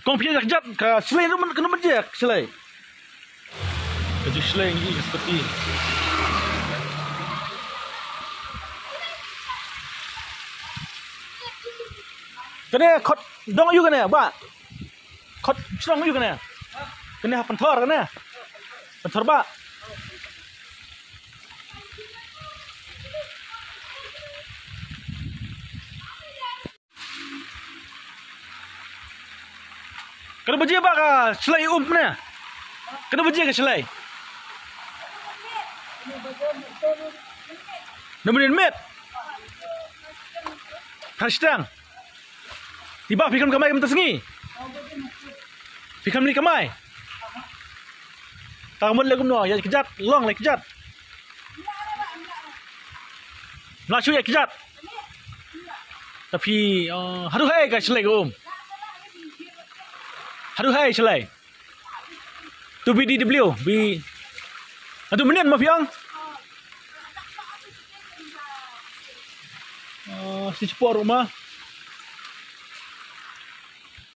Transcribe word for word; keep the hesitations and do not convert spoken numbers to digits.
Kong phi ïa kjat ka shlei ruh man kano man jia ka shlei. Ka ju shlei ngi ka spati. Kane khot dong ayu kane ba. Khot shnong ayu kane. Kane ha Pynthor kane. Pynthor ba. Kano ba jia ba ka shlei um ne? Kano ba jia ka shlei? Namrin met. Hashtag. Iba phi kam kamai kam tasngi. Phi kam li kamai. Ta mut le kumno ïa kjat long le kjat. Mla shu ïa kjat. Ta phi, uh, haduh hai ka shlei ka um. Haduh hai shlei. Tu B D W, bi. Atu menen ma phi ong. Uh, si chipor ma.